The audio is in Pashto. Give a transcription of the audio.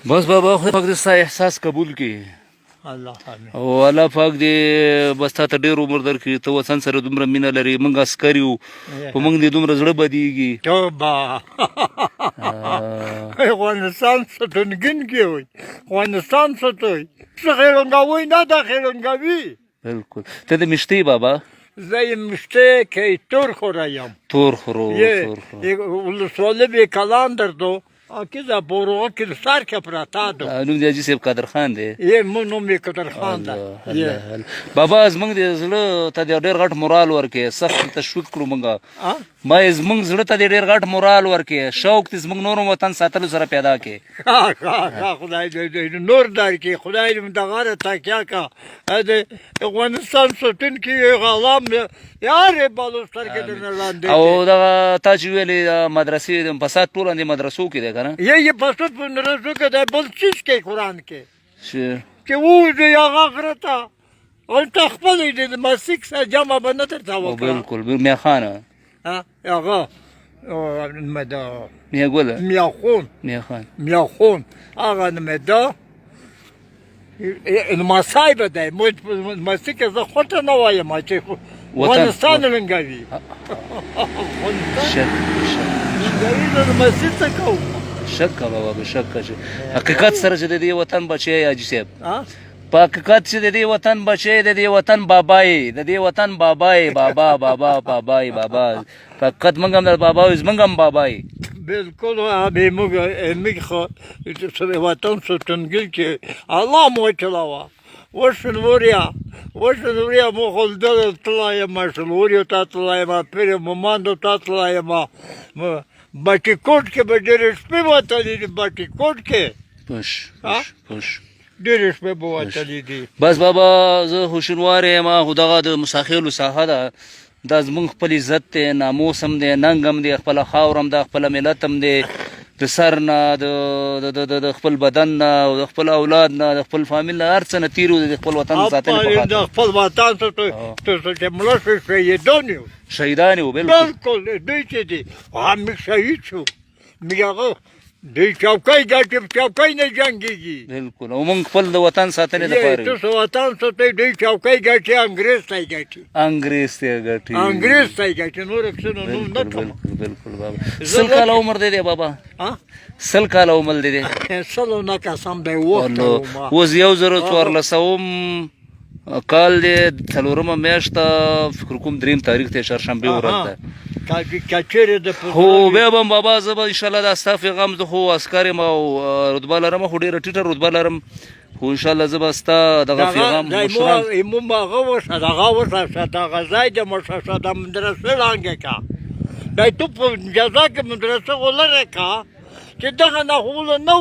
بس بابا، خدای پاک دې ستا احساس قبول کړي. الله امين. او الله پاک دې بس تا ته ډېر عمر درکړي. ته وطن سره دومره مینه لرې، موږ عسکر یو، په موږ دې دومره زړه بدیږي. توبه، افغانستان ستنګین کې وي، افغانستان ستوي څه خیرنګوي نه دا خیرنګوي. بالکل. ته د مشتې بابا؟ زه یې مشته کې تور خوره یم. تور خورو، تور خورو. ولسوالي به کلان دردو کې دا بوروغه کې سر کې پراته ده. نوم د حاجي صاحب قادر خان دی. یې مو نوم یې قادر خان ده. بابا، زمونږ د زړه ته د ډېر غټ مورال ورکې، سخت تشویق کړو مونږ. ما زمونږ زړه ته د ډېر غټ مورال ورکې، شوق دې زمونږ نور وطن ساتلو سره پیدا کې. ښه ښه ښه، خدای دې نور درکې، خدای دې دغه تکیا کا د افغانستان ساتونکي غلام یار بالو سترګې درنه لاندې. او دغه تا چې ویلې مدرسې فساد ټول د مدرسو کې دی که نه؟ یې فساد په مدرسو کې دی، بل څیز کې قرآن کې چې ووځي هغه غره ته، هلته خپل د مسیح سره جمع به نه درته وکړه. بالکل، میاخانه. هغه میا ګله. میاخون. میاخان. میاخون هغه نومېده، لمسی به دی. لمسی که زه خوټه نه وایم چې افغانستان ړنګوي. شک ړنګوي، نو لمسی څه کوم؟ شک بابا، بشک چې حقیقت سره چې د دې وطن بچی حاجي صاحب، په حقیقت چې د دې وطن بچی، د دې وطن بابا یې، د دې وطن بابا یې، بابا بابا بابا یې بابا. په حقیقت موږ هم د بابا یو، زموږ هم بابا یې. بالکل، به موږ خو وطن ستنګل کې الله مو چلاوه. وشنوریا وشنوریا، مو خو دل تلای ما، شنوریا ته تلای ما، پیر مومندو ته تلای ما. بټي کوټ کې به ډېرې شپې وتلې دي، بټي کوټ کې. پوش پوش پوش. ډېرې شپې به وتلې دي. بس بابا، زه هوشنوار یم، خو دغه د مساخېلو ساحه ده، دا زمونږ خپل عزت دی، ناموس هم دی، ننګ هم دی، خپله خاوره هم ده، خپله ملت هم دی. د سر نه، د خپل بدن نه، او د خپل اولاد نه، د خپل فامیل نه، هر څه نه تېر د خپل وطن ساتنې په خاطر. د خپل وطن ته چې مړه شو، شهیدان یو. شهیدان یو، بالکل. بالکل، دوی چې دي هم موږ شهید شو. موږ هغه دوی چوکۍ ګټي، چوکۍ نه جنګېږي. بالکل، او موږ خپل د وطن ساتنې لپاره. تاسو وطن ساتئ، دوی چوکۍ ګټي، انګرېز ته یې ګټي. انګرېز ته یې ګټي. انګرېز ته یې ګټي، نور څه نوم نه کوم. بالکل بالکل بابا، 100 کاله عمر دی دی بابا؟ 100 کاله عمر دی دی؟ سلو نه قسم دی وخت. اوس 1400 کال دی، څلورمه میاشت، فکر کوم دریم تاریخ دی، چهارشنبې ورځ ده. کچېرې د خو بیا به بابا زه به انشاءالله دا ستا پیغام، زه خو عسکر یم او رتبه لرم، خو ډېره ټیټه رتبه لرم، خو انشاءالله زه به ستا دغه پیغام مشران مو هغه وشه، دغه وشه، دغه ځای د مشره د مدرسې ړنګه کا دی، ته په جزا کې مدرسه خو لرې کا چې دغه نه خو نه.